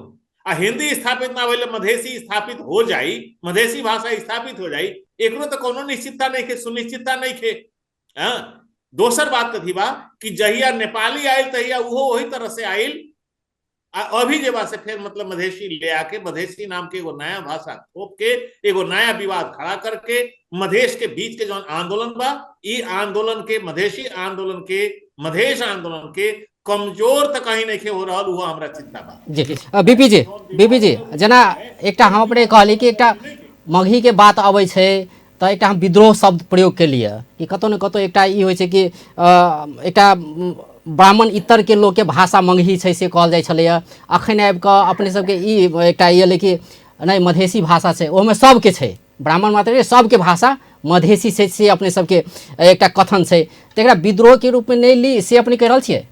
आ हिंदी स्थापित ना भइले मधेसी स्थापित हो जाई, मधेसी भाषा स्थापित हो जाई, एकरो तो कोनो निश्चितता नहीं खे, सुनिश्चितता नहीं खे। हाँ, दोसर बात कथी बा कि जहिया नेपाली आयल तहिया उहो वही तरह से आयल, आ अभी जे बा से फिर मतलब मधेसी ले आके मधेसी नाम के एगो नया भाषा थोप के एगो नया विवाद खड़ा करके मधेश के बीच के जौन आंदोलन बा, ई आंदोलन के मधेसी आंदोलन के मधेश आंदोलन के कमजोर तो कहीं नहीं हो रहा, वो हमरा चिंता बा। जी बीपी जी, बीपी जी जेना एकटा हम अपने कहली कि एकटा मगही के बात अबै छै तऽ एकटा हम विद्रोह शब्द प्रयोग केलियै कि कतौ ने कतौ एकटा ई होइ छै कि एकटा ब्राह्मण इतर के लोकके भाषा मगही छै से कहल जाइ छलैए। अखन आबि कऽ अपने सबके ई एकटा ई एलै कि नहि मधेसी भाषा छै, ओहिमे सबके छै, ब्राह्मण मात्र नहि सबके भाषा मधेसी छै से अपने सबके एकटा कथन छै, तऽ एकरा विद्रोहके रूपमे नहि ली से अपने कहि रहल छियै?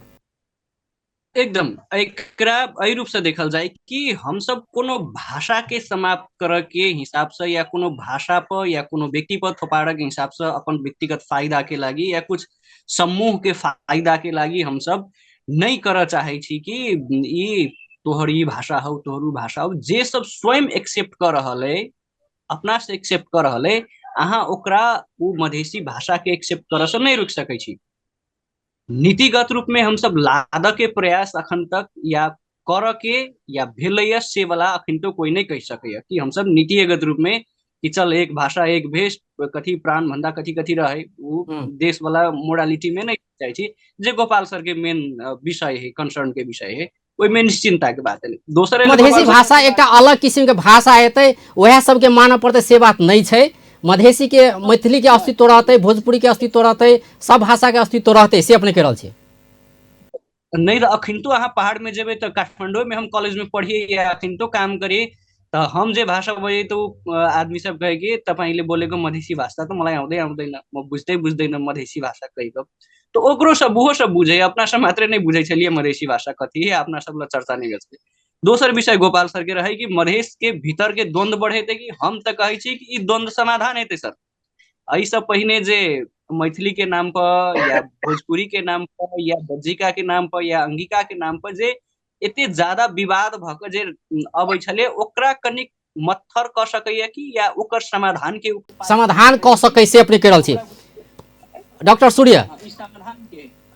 एकदम एकरा एहि रूप से देखल जाय कि हमसब कोनो भाषा के समाप्त करऽ के हिसाब से या कोनो भाषा पर या कोनो व्यक्ति पर थोपाड़ऽ के हिसाब से अपन व्यक्तिगत फायदा के लागी या कुछ समूह के फायदा के लागी हमसब नहीं करऽ चाहै छी कि ई तोहर ई भाषा हौ तोहर उ भाषा हौ। जे सब स्वयं एक्सेप्ट कऽ रहल है, अपना से एक्सेप्ट कऽ रहल है, अहाँ ओकरा उ मधेसी भाषा के एक्सेप्ट करऽ से नहीं रोकि सकै छी। नीतिगत रूप में हमसब लादऽ के प्रयास अखन तक या करऽ के या भेलैया से वाला अखन तो कोई नहीं कहि सकैया कि हमसब नीतिगत रूप में कि चल एक भाषा एक भेष कथी प्राण भन्दा कथी कथी रहे उ देश वाला मोरालिटी में नहीं जाइ छी, जे गोपाल सर के मेन विषय है, कंसर्न के विषय है, ओहिमे निश्चिंता के बात है। दोसर मधेसी भाषा एकटा अलग किसिम के भाषा हेतै वएह सबके मानऽ पड़तै से बात नहीं छै। मधेसी के मैथिली के अस्तित्व रहतै, भोजपुरी के अस्तित्व रहतै, सब भाषा के अस्तित्व रहतै से अपने कहि रहल छियै? नहीं तऽ अखिनतो अहाँ पहाड़ में जेबै तऽ काठमांडू में हम कॉलेज में पढ़िए या अखिनतो काम करिए तऽ हम जे भाषा बजै तऽ उ आदमी सब कहै कि तपाईँले बोलेको मधेसी भाषा तऽ मलाई आउँदै आउँदैन, म बुझ्दै बुझ्दैन मधेसी भाषा कहिको। तऽ ओकरो सब ओहो सब बुझै, अपना सब मात्रै नहि बुझै छलियै मधेसी भाषा कथी है, अपना सब लए चर्चा नहि भेल छलै। दोसर विषय गोपाल सर के रहै कि मधेश के भीतर के द्वंद्व बढ़ेतै कि हम तऽ कहै छी कि ई द्वंद्व समाधान हेतै सर। एहिसँ पहिने जे मैथिली के नाम पर या भोजपुरी के नाम पर या बज्जिका के नाम पर या अंगिका के नाम पर जे एते ज्यादा विवाद भऽ कऽ जे अबै छलै ओकरा कनिक मत्थर कऽ सकैया कि या ओकर समाधान के समाधान कऽ सकै से अपने कहि रहल छी डॉक्टर सूर्य?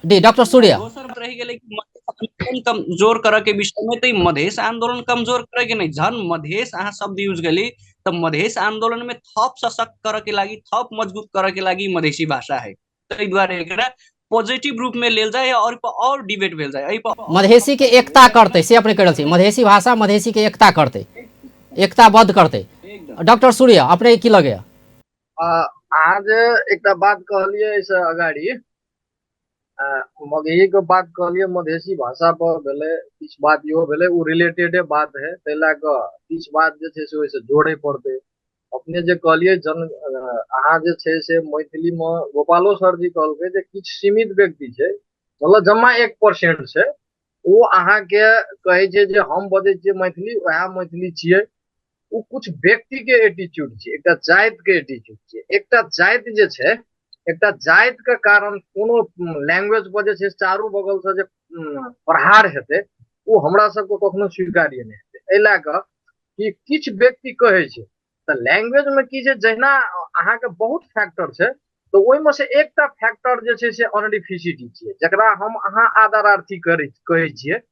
जी डॉक्टर सूर्य। दोसर रहि गेलै कि आंदोलन कमजोर करऽ के विषय में, तऽ मधेश आंदोलन कमजोर करे के नहीं, जहन मधेश अहाँ शब्द यूज केली तऽ मधेश आंदोलन में थप सशक्त करऽ के लागी, थप मजबूत करऽ के लागी मधेसी भाषा है, ताहि दुआरे एकरा पॉजिटिव रूप में लेल जाय और और डिबेट भेल जाय। मधेसी के एकता करतै से अपने कहि रहल छी, मधेसी भाषा मधेसी के एकता करतै, एकताबद्ध करतै। डॉक्टर सूर्य अपने की लगैया? अहाँ जे एकटा बात कहलियै एहिसँ अगाडि मगही के बात कहलियै, मधेसी भाषा पर भेलै किछु बात इहो भेलै, ओ रिलेटेडे बात है, ताहि लए कऽ किछु बात जे छै से ओहिसँ जोड़े पड़तै। अपने जे कहलियै जन अहाँ जे छै से मैथिलीमे गोपालो सर जी कहलकै जे किछु सीमित व्यक्ति छै, मतलब जमा 1% छै, ओ अहाँके कहै छै जे हम बजै छियै मैथिली, वएह मैथिली छियै। ओ कुछ व्यक्ति के एटीट्यूड छै, एकटा जाति के एटीट्यूड छै। एकटा जाति जे छै, एकटा जाति के कारण कोनो लैंग्वेज पर जे छै चारू बगल से जे प्रहार हेतै ओ हमरा सबके कखनो स्वीकार्य नहि हेतै। एहि लए कऽ कि किछु व्यक्ति कहै छै तऽ लैंग्वेज मे की छै, जहिना अहाँके बहुत फैक्टर छै तऽ ओहिमे से एकटा फैक्टर जे छै से ऑनरिफिसिटी छियै, जकरा हम अहाँ आदरार्थी करै कहै छियै।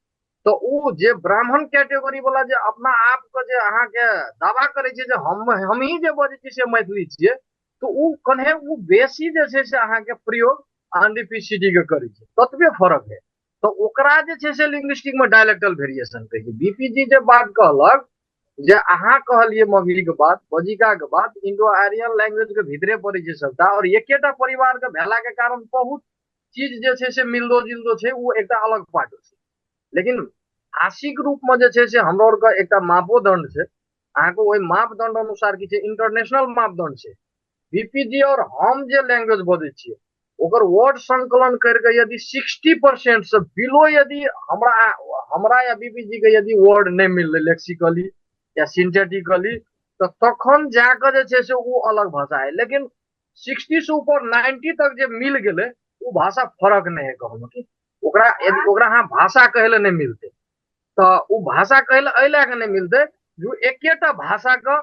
तऽ ओ जे ब्राह्मण कैटेगरी वाला जे अपना आपके जे अहाँके दावा करै छै जे हमही जे बजै छियै से मैथिली छियै, तऽ ओ कन्हे ओ बेसी जे छै से अहाँके प्रयोग ऑनरिफिसिटी के करै छै, ततबे फरक है। तऽ ओकरा जे छै से लिंग्विस्टिक मे डायलेक्टल वेरिएशन कहै छै। बीपीजी जे बात कहलक जे अहाँ कहलियै मगही के बात, बजिका के बात, इंडो आर्यन लैंग्वेज के भीतरे पड़ै छै सबटा, और एकेटा परिवार के भेला के कारण बहुत चीज जे छै से मिलदो जुलदो छै, ओ एकटा अलग पार्ट छै। लेकिन भाषिक रूप में जे छै से हमरा आरके एकटा मापोदंड छै, अहाँके ओहि मापदंड अनुसार की छै, इंटरनेशनल मापदंड छै। बीपीजी और हम जे लैंग्वेज बजै छियै ओकर वर्ड संकलन करके यदि 60% से बिलो यदि हमरा हमरा या बीपी जी के यदि वर्ड नहि मिललै लेक्सिकली या सिंथेटिकली, तऽ तखन जाके जे छै से ओ अलग भाषा है। लेकिन 60 से ऊपर 90 तक जे मिल गेलै ओ भाषा फरक नहि है कहूँ कि ओकरा यदि ओकरा अहाँ भाषा कहै लए नहि मिलतै, तऽ ओ भाषा कहै लए एहि लए कऽ नहि मिलतै जो एकेटा भाषाके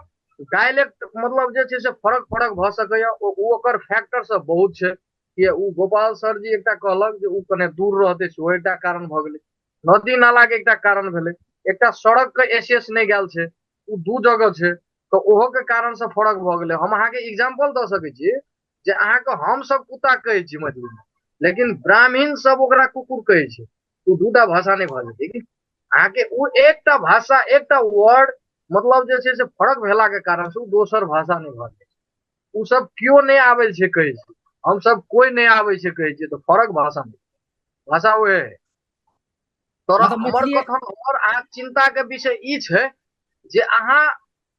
डायलेक्ट मतलब जे छै से फरक फरक भऽ सकैए। ओ ओकर फैक्टर सब बहुत छै कि ओ गोपाल सर जी एकटा कहलक जे ओ कने दूर रहतै, सेहो एकटा कारण भऽ गेलै। नदी नालाके एकटा कारण भेलै, एकटा सड़कके एसेस नहि गेल छै, ओ दू जगह छै, तऽ ओहो के कारण से फरक भऽ गेलै। हम अहाँके एग्जाम्पल दऽ सकै छी जे अहाँके हमसब कुत्ता कहै छी मैथिलीमे, लेकिन ब्राह्मण सब ओकरा कुकुर कहै छै। ओ दूटा भाषा नहि भऽ जेतै कि अहाँके ओ एकटा भाषा एकटा वर्ड मतलब जे छै से फरक भेला के कारण से ओ दोसर भाषा नहि भऽ जाइ छै। ओ सब केओ नहि आबै छै कहै छै, हमसब कोइ नहि आबै छै कहै छियै, तऽ फरक भाषा नहि, भाषा उहे है। तर मतलब हमर मैथिली कथन हमर अहाँ चिंता के विषय ई छै जे अहाँ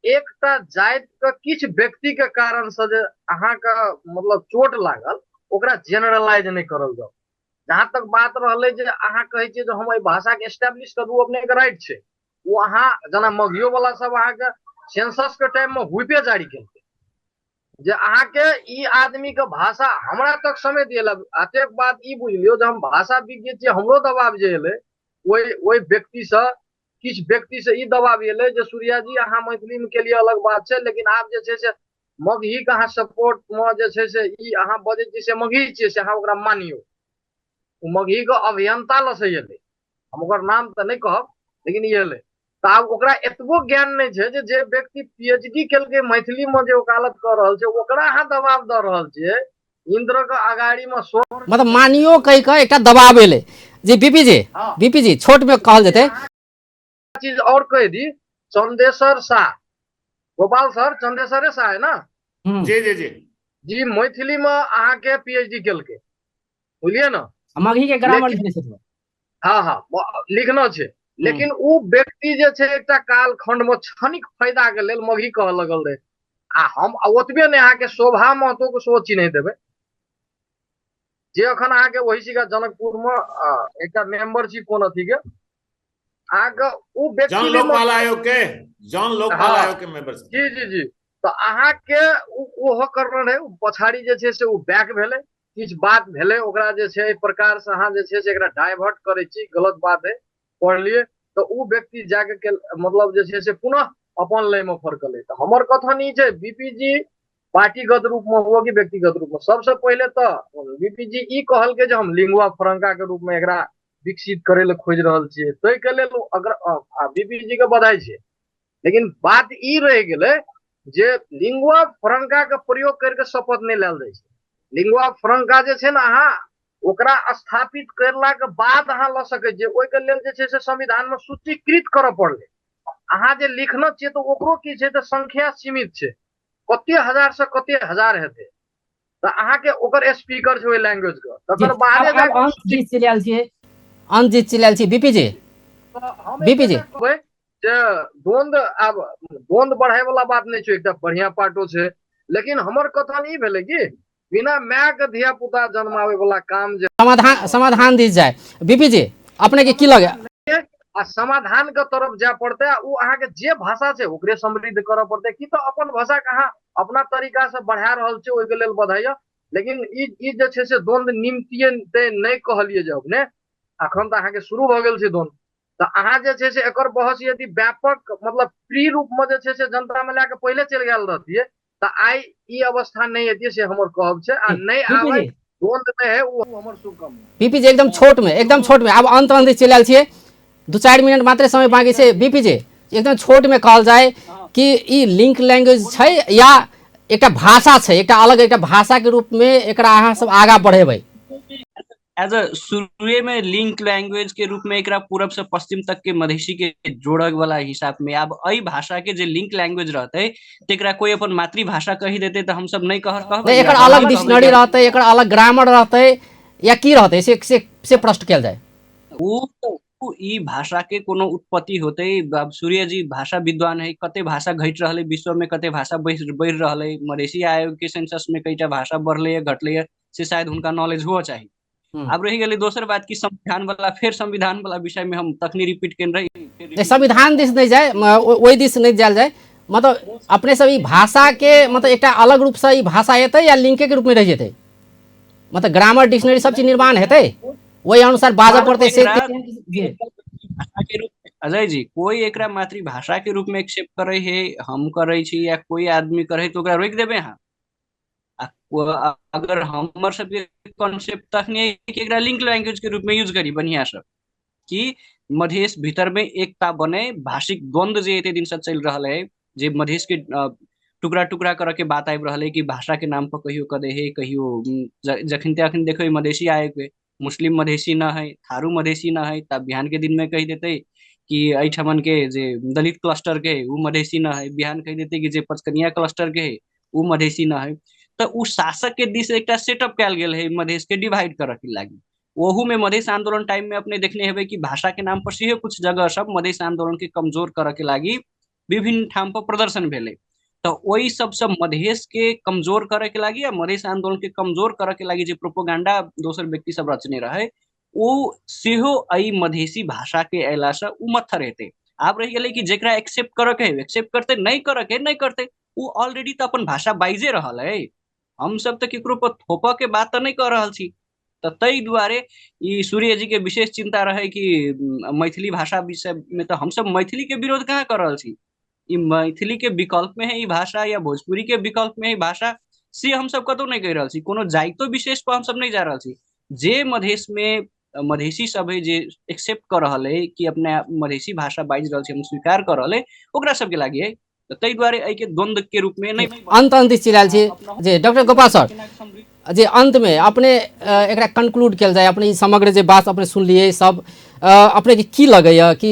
एकटा जाति के किछु व्यक्ति के कारण से जे अहाँके मतलब चोट लागल ओकरा जेनरलाइज नहि करल जाउ। जहाँ तक बात रहलै जे अहाँ कहै छियै जे हम एहि भाषा के एस्टेब्लिश करू, अपने के राइट छै। ओ अहाँ जेना मगहियो वाला सब अहाँके सेंसस के टाइम में हुइपे जारी केलकै जे अहाँके ई आदमी के भाषा हमरा तक समय दिएल। एतेक बात ई बुझि लियौ जे हम भाषा विज्ञ छियै, हमरो दबाव जे एलै ओहि ओहि व्यक्तिसँ, किछु व्यक्तिसँ ई दबाव एलै जे सूर्या जी अहाँ मैथिलीमे केलिए अलग बात छै, लेकिन आब जे छै से मगहीके अहाँ सपोर्टमे जे छै से ई अहाँ बजै छियै से मगही छियै, से अहाँ ओकरा मानियौ। ओ मगहीके अभियंता लऽ से एलै, हम ओकर नाम तऽ नहि कहब, लेकिन ई एलै। तऽ आब ओकरा एतबो ज्ञान नहि छै जे जे व्यक्ति पीएचडी केलकै मैथिलीमे जे वकालत कऽ रहल छै ओकरा अहाँ दबाव दऽ रहल छियै। इन्द्र के अगाड़ी में स्वर्ग मतलब मानियो कहि कऽ एकटा दबाव एलै। जी बीपी जी, हाँ। बीपी जी छोट में कहल जेतै। चीज और कहि दी, चंदेश्वर शाह, गोपाल सर चंदेश्वरे शाह है ना? जी जी जी जी मैथिली में अहाँके पीएचडी केलकै, बुझलियै ना? मगही के ग्रामर लिखने छथिन। हाँ हाँ लिखना छै, लेकिन ओ व्यक्ति जे छै एकटा कालखंड में क्षणिक फायदा के लेल मगही कहऽ लगल रहे। आ हम ओतबे नहि अहाँके शोभा महतो के सेहो चिन्ह देबै जे अखन अहाँके ओहि सिका जनकपुर में एकटा मेंबर छी कोन अथी के अहाँके ओ व्यक्ति जन लोकपाल आयोग के, जन लोकपाल आयोग के मेंबर जी जी जी। तऽ अहाँके ओहो करना रहे, पछाड़ी जे छै से ओ बैक भेलै, किछु बात भेलै ओकरा जे छै एहि प्रकार से अहाँ जे छै से एकरा डाइवर्ट करै छी, गलत बात है पढ़लियै, तऽ ओ व्यक्ति जाके मतलब जे छै से पुनः अपन लय में फरकलै। तऽ हमर कथन ई छै बीपी जी पार्टीगत रूप में हुआ कि व्यक्तिगत रूप में, सबसे पहिले तऽ बीपी जी ई कहलकै जे हम लिंगुआ फ्रंका के रूप में एकरा विकसित करै लए खोजि रहल छियै, ताहिके लेल अगर बीपी जी के बधाई छै। लेकिन बात ई रहि गेलै जे लिंगुआ फ्रंका के प्रयोग करके शपथ नहि लेल जाइ छै। लिंगुआ फ्रंका जे छै ने अहाँ ओकरा स्थापित करला के बाद अहाँ लऽ सकै छियै, ओहिके लेल जे छै से संविधान में सूचीकृत करऽ पड़लै। अहाँ जे लिखने छियै तऽ ओकरो की छै तऽ संख्या सीमित छै, कते हजार से कते हजार हेतै, तऽ अहाँके ओकर स्पीकर छै ओहि लैंग्वेज के, तकर बादे अंत जी चलि आयल छी। बीपी जी, बीपी जी जे द्वंद, आब द्वंद बढ़ाय वाला बात नहि छै, एकटा बढ़िया पार्टो छै, लेकिन हमर कथन ई भेलै कि बिना माय के धिया पुता जन्मावे वाला काम जे समाधान समाधान दिस जाय। बीपी जी अपने के की लगे? आ समाधान के तरफ जाय पड़तै, आ ओ अहाँके जे भाषा छै ओकरे समृद्ध करऽ पड़तै। की तऽ अपन भाषा के अहाँ अपना तरीका से बढ़ा रहल छी, ओहिके लेल बधाई। लेकिन ई जे छै से द्वंद निमतिये नहि कहलियै जे अपने, अखन तऽ अहाँके शुरू भऽ गेल छै द्वंद, तऽ अहाँ जे छै से एकर बहस यदि व्यापक मतलब प्री रूप में जे छै से जनता में लए कऽ पहिले चलि गेल रहतियै तऽ आइ ई अवस्था नहि एतियै, से हमर कहब छै। आ नहि आबै द्वंद नहि है, ओ हमर शुभकामना। बीपी जी एकदम छोट में, एकदम छोट में आब अंत अंत चलि आयल छियै, 2-4 मिनट मात्र समय बाकी छै। बीपी जी एकदम छोट में कहल जाय कि ई लिंक लैंग्वेज छै या एकटा भाषा छै, एकटा अलग एकटा भाषा के रूप में एकरा अहाँ सब आगा बढ़ेबै? एज अ शुरुए में लिंक लैंग्वेज के रूप में एकरा पूरब से पश्चिम तक के मधेशी के जोड़े वाला हिसाब में आब एहि भाषा के जे लिंक लैंग्वेज रहते तेकरा कोई अपन मातृभाषा कहि देते तऽ हमसब नहि कहबै। एकर अलग डिक्शनरी रहते, एकर अलग ग्रामर रहते या की रहते, से से से प्रश्न कयल जाय। ओ ई भाषा के कोनो उत्पत्ति होते। अब सूर्य जी भाषा विद्वान है, कते भाषा घटि रहलै विश्व में, कते भाषा बढ़ि रहलै, मधेशी आयोग के सेंसस में कईटा भाषा बढ़लै घटलै, से शायद हुनका नॉलेज हुअ चाही। आब रहि गेलै दोसर बात कि संविधान वाला, फेर संविधान वाला विषय में हम तखनी रिपीट केने रही। संविधान दिस नहि जाय, ओहि दिस नहि जायल जाय, मतलब अपने सब ई भाषा के मतलब एकटा अलग रूप से ई भाषा एतै या लिंके के रूप में रहि जेतै, मतलब ग्रामर डिक्शनरी सब चीज निर्माण हेतै ओहि अनुसार बाजऽ पड़तै से। अजय जी, कोई एकरा मातृभाषा के रूप में एक्सेप्ट करे है, हम करे छी या कोई आदमी करे तो ओकरा रोकि देबै अहाँ? अगर हमर सबके कॉन्सेप्ट तखने कि एकरा लिंक लैंग्वेज के रूप में यूज करी बढ़िया से, कि मधेश भीतर में एकता बने, भाषिक द्वंद्व जे एते दिन से चलि रहल है, जे मधेश के टुकड़ा टुकड़ा करऽ के बात आबि रहल है कि भाषा के नाम पर कहियो कऽ दे है, कहियो जखन तखन देखो मधेशी आए के मुस्लिम मधेशी न है, थारू मधेशी न है, तब बिहान के दिन में कहि देते कि एहिठमन के जे दलित क्लस्टर के है उ मधेशी न है, बिहान कहि देते कि जे पचकनिया क्लस्टर के है उ मधेशी न है। तऽ उ शासक के दिस एकटा सेटअप कयल गेल है मधेश के डिवाइड करऽ के लागी। ओहू में मधेश आंदोलन टाइम में अपने देखने हेबै कि भाषा के नाम पर सेहो कुछ जगह सब मधेश आंदोलन के कमजोर करऽ के लागी विभिन्न ठाम पर प्रदर्शन भेलै। तऽ ओहि सबसँ मधेश के कमजोर करे के लागी आ मधेश आंदोलन के कमजोर करे के लागी जे प्रोपोगंडा दोसर व्यक्ति सब रचने रहे ओ सेहो एहि मधेशी भाषा के अयलासँ उ मत्थर हेतै। आब रहि गेलै कि जेकरा एक्सेप्ट करऽ के है एक्सेप्ट करतै, नहि करऽ के नहि करतै, ओ ऑलरेडी तऽ अपन भाषा बाजिए रहल है। हमसब तऽ केकरो पर थोपऽ के बात तऽ नहि कऽ रहल छी। तऽ ताहि दुआरे ई सूर्य जी के विशेष चिंता रहे कि मैथिली भाषा विषय में तऽ हमसब मैथिली के विरोध कहाँ कऽ रहल छी, ई मैथिली के विकल्प में है ई भाषा या भोजपुरी के विकल्प में है भाषा, से हमसब कतौ नहि कहि रहल छी। कोनो जाइतो विशेष पर हमसब नहि जा रहल छी। जे मधेश में मधेशी सब है जे एक्सेप्ट कऽ रहल है कि अपने मधेशी भाषा बाजि रहल छी, हम स्वीकार कऽ रहल है, ओकरा सबके लागी है। तऽ ताहि दुआरे एहिके द्वंद्व के रूप में नहि। अंत अंत दिस चलि आयल छी जे डॉक्टर गोपाल सर, जे अंत में अपने एकरा कंक्लूड कयल जाय, अपने ई समग्र जे बात अपने सुनलियै सब अपने के की लगैया कि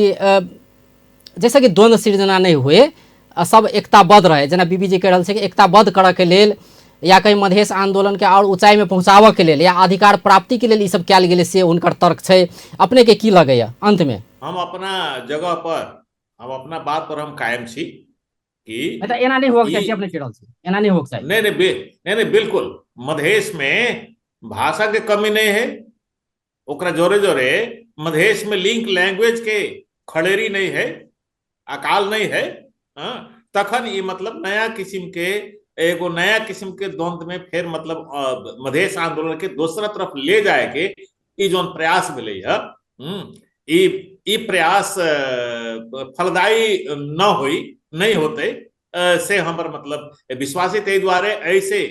जैसे कि द्वंद्व सृजना नहि हुए, सब एकताबद्ध रहे, जेना बीबी जी कहि रहल छै कि एकताबद्ध करऽ के लेल या कहीं मधेश आंदोलन के और ऊंचाई में पहुंचाबऽ के लेल या अधिकार प्राप्ति के लेल ई सब कयल गेलै, से हुनकर तर्क छै। अपने के की लगैया अंत में? हम अपना जगह पर, हम अपना बात पर हम कायम छी कि तऽ एना नहि होक चाही, अपने कहि रहल छी एना नहि होक चाही। नहीं नहीं नहीं नहीं बिल्कुल मधेश में भाषा के कमी नहीं है, ओकरा जोरे जोरे मधेश में लिंक लैंग्वेज के खड़ेरी नहीं है, अकाल नहीं है। हाँ, तखन ई मतलब नया किस्म के एगो नया किस्म के द्वंद्व में फिर मतलब मधेश आंदोलन के दोसरा तरफ ले जाए के ई जोन प्रयास भेलै है, ई प्रयास फलदायी न होई, नहीं होते, से हमर मतलब विश्वासी। ताहि दुआरे ऐसे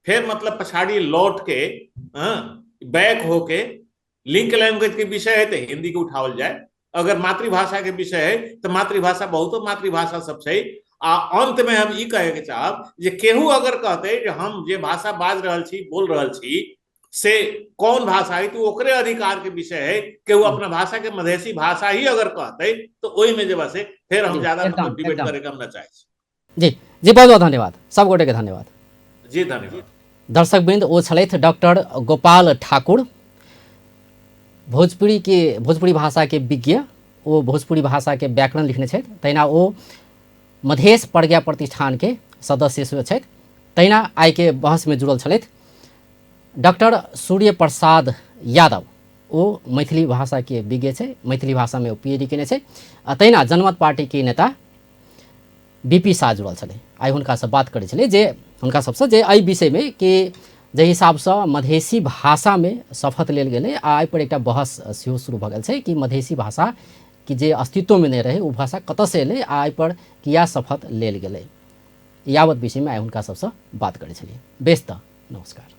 फिर मतलब पछाड़ी लौट के बैक होके लिंक लैंग्वेज के विषय है तो हिंदी के उठावल जाए, अगर मातृभाषा के विषय है तो मातृभाषा बहुतो मातृभाषा सब छै। आ अंत में हम ई कहे के चाहब जे केहू अगर कहते जे हम जे भाषा बाज रहल छी, बोल रहल छी, से कौन भाषा है, तो ओकरे अधिकार के विषय है। केहू अपना भाषा के मधेशी भाषा ही अगर कहते तो ओहि में जे बा से फिर हम ज्यादा मतलब डिबेट करे के हम ना चाहे छी। जी जी, बहुत बहुत धन्यवाद, सब गोटे के धन्यवाद। जी धन्यवाद। दर्शक वृंद, ओ छलथि डॉक्टर गोपाल ठाकुर, भोजपुरी भाषा के विज्ञ, ओ भोजपुरी भाषा के व्याकरण लिखने छथि, तहिना ओ मधेश प्रज्ञा प्रतिष्ठान के सदस्य सेहो छथि। तहिना आइ के बहस में जुड़ल छलथि डॉक्टर सूर्य प्रसाद यादव, ओ मैथिली भाषा के विज्ञ छै, मैथिली भाषा में ओ पीएचडी केने छै। आ तहिना जनमत पार्टी के नेता बीपी शाह जुड़ल छलै। आइ हुनकासँ बात करै छलै जे हुनका सबसँ जे एहि विषयमे कि जाहि हिसाबसँ मधेशी भाषामे शपथ लेल गेलै आ एहिपर एकटा बहस सेहो शुरू भऽ गेल छै कि मधेशी भाषा कि जे अस्तित्वमे नहि रहै ओ भाषा कतऽसँ एलै आ एहिपर किया शपथ लेल गेलै, यावत विषयमे आइ हुनका सबसँ बात करै छलियै। बेस तऽ नमस्कार।